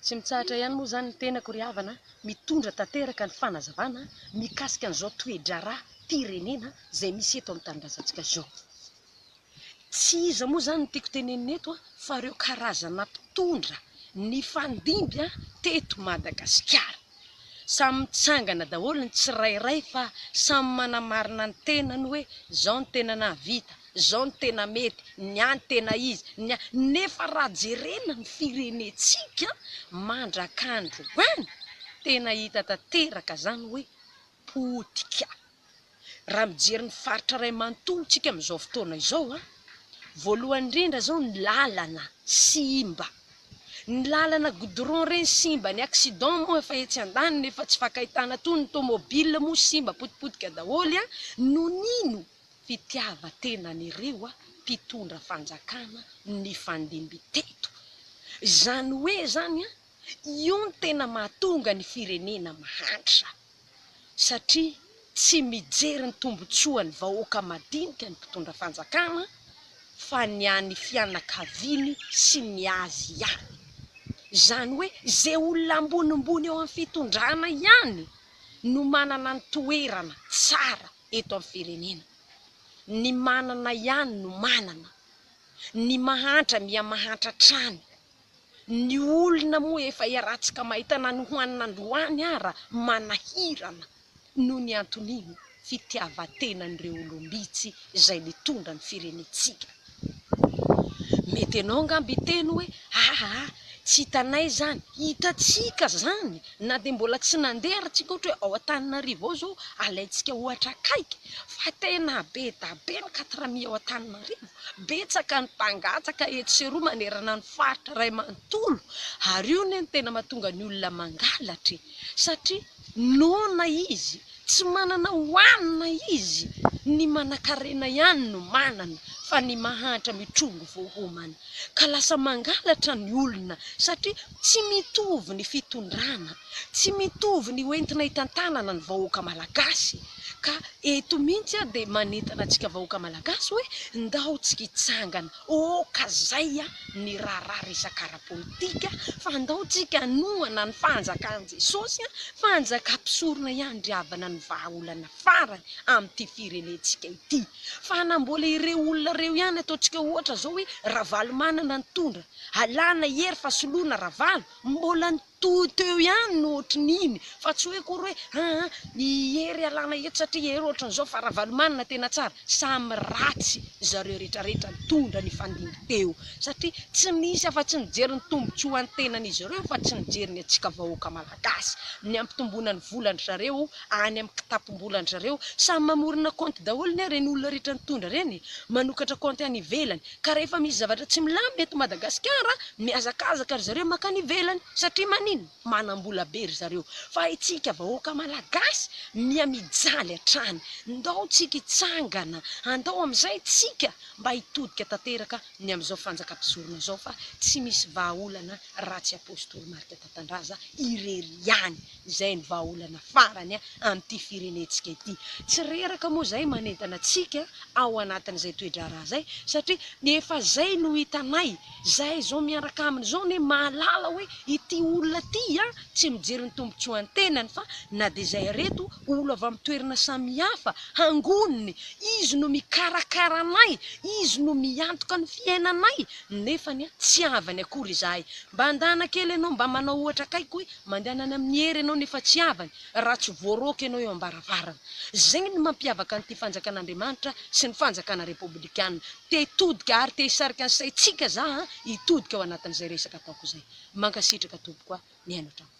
Tsy mitsahatra ihany moa izany ny tenako ry havana mitondra tanteraka ny fanazavana mikasika an'izao toe-draharaham-pirenena izay misy eto amin'ny tanindrazantsika izao. Tsy iza moa izany no tiako tenenina eto fa ireo karazana mpitondra nifandimby teto Madagasikara. Samy mitsangana daholo ny tsirairay fa samy manamarina ny tenany hoe zao no tena nahavita, zao no tena mety, ny ahy no tena izy, ny ahy, nefa raha jerena ny firenentsika mandrak'androany tena hita tanteraka zany hoe potika. Raha mijery ny faritra iray manontolo tsika amin'izao fotoana izao an, voalohany indrindra izao ny lalana simba, ny lalana goudron ireny simba, ny accident moa efa etsy andaniny efa tsy fankahitana intsony, ny tomobile moa simba potipotika daholo an, noho ny ino? Fitiavan-tenan'ireo mpitondra fanjakana nifandimby teto. Izany hoe izany an, io no tena mahatonga ny firenena mahantra. satria tsy mijery ny tombotsoan'ny vahoaka madinika ny mpitondra fanjakana fa ny an'ny fianakaviany sy ny azy ihany. Izany hoe ze olona ambonimbony eo amin'ny fitondrana ihany no manana ny toerana tsara eto amin'ny firenena. Ny manana ihany no manana. Ny mahantra miha mahantra hatrany. Ny olona moa efa iarahantsika mahita na ny hohanina androany ara manahirana noho ny anton'iny fitiavan-tenan'ireo olom-bitsy izay nitondra ny firenentsika. Mety ianao angamba hiteny hoe aa tsy hitanay izany, hitantsika izany na dia mbola tsy nandeha ary tsika ohatra hoe ao Antananarivo ao izao alaintsika ohatra akaiky fa tena be da be ny quatre mille ao Antananarivo. Betsaka ny mpangataka etsy sy eroa manerana ny faritra iray manontolo ary io anie no tena mahatonga ny olona mangalatra e! Satria noana izy, tsy manana hohanina izy, ny manankarena ihany no manana fa ny mahantra mitrongy vao homana. Ka lasa mangalatra ny olona satria tsy mitovy ny fitondrana, tsy mitovy ny hoentina hitantanana ny vahoaka malagasy. Ka eto mihitsy aho dia manentana antsika vahoaka malagasy hoe ndao tsika hitsangana, ok zay ny raharaha resaka ara-politika fa ndao tsika hanohana ny fanjakan'i Jesosy, fanjakam-pisorona ihany ry havana ny vahaolana farany amin'ity firenentsika ity. Fa na mbola ireo olona ireo ihany ataontsika ohatra zao hoe Ravalomanana nitondra, alana i Hery fa soloina Ravalo, mbola ny. Toa teo ihany no ohatrin'iny fa tsy hoe akory hoe aa i Hery alana eto satria Hery ohatrin'izao fa Ravalomanana tena tsara. Samy ratsy zareo retraretra nitondra nifandimby teo satria tsy nisy afa-tsy nijery ny tombotsoan'ny tenan'izy ireo fa tsy nijery ny antsika vahoaka malagasy. Ny hampitomboana ny volan-dry zareo any amin'ny kitapom-bolan-dry zareo. Samy mamorona kaonty daholo anie ireny olona rehetra nitondra ireny e! Manokatra kaonty any ivelany. Ka rehefa misy zavatra tsy milamina eto Madagasikara, mihazakazaka ry zareo mankany ivelany. Satria maninona? Manam-bola be ry zareo. Fa itsika vahoaka malagasy miha mijaly hatrany. Ndao tsika hitsangana, andao amin'izay tsika mba hitodika tanteraka ny amin'izao fanjakam-pisorona izao fa tsy misy vahaolana raha tsy Apostoly Marc Tatandraza irery ihany. Izay ny vahaolana farany amin'ity firenentsika ity. Tsy reraka moa izahay manentana antsika ao anatin'izay toe-draharaha izay satria efa izay no hitanay, izahay izao miaraka aminy izao anie mahalala hoe ity olona ity tsy mijery ny tombontsoan'ny tenany fa na dia izay ireto olo avy amin'ny toerana samihafa hangoniny, izy no mikarakara anay, izy no miantoka ny fiainanay nefany tsy havany akory izahay. Mba andana kely ianao mba manao ohatra akaiky hoe Mandehana any amin'ny hery ianao nefa tsy havany raha tsy voaroaka ianao eo am-baravarana. Izay no mampiavaka an'ity fanjakan'Andriamanitra sy ny fanjakana repoblikana. Te hitodika ary te hisarika ny saintsika za an, hitodika ao anatin'izay resaka ataoko izay. Mankasitraka tompoko a, mihaino hatramin'ny farany.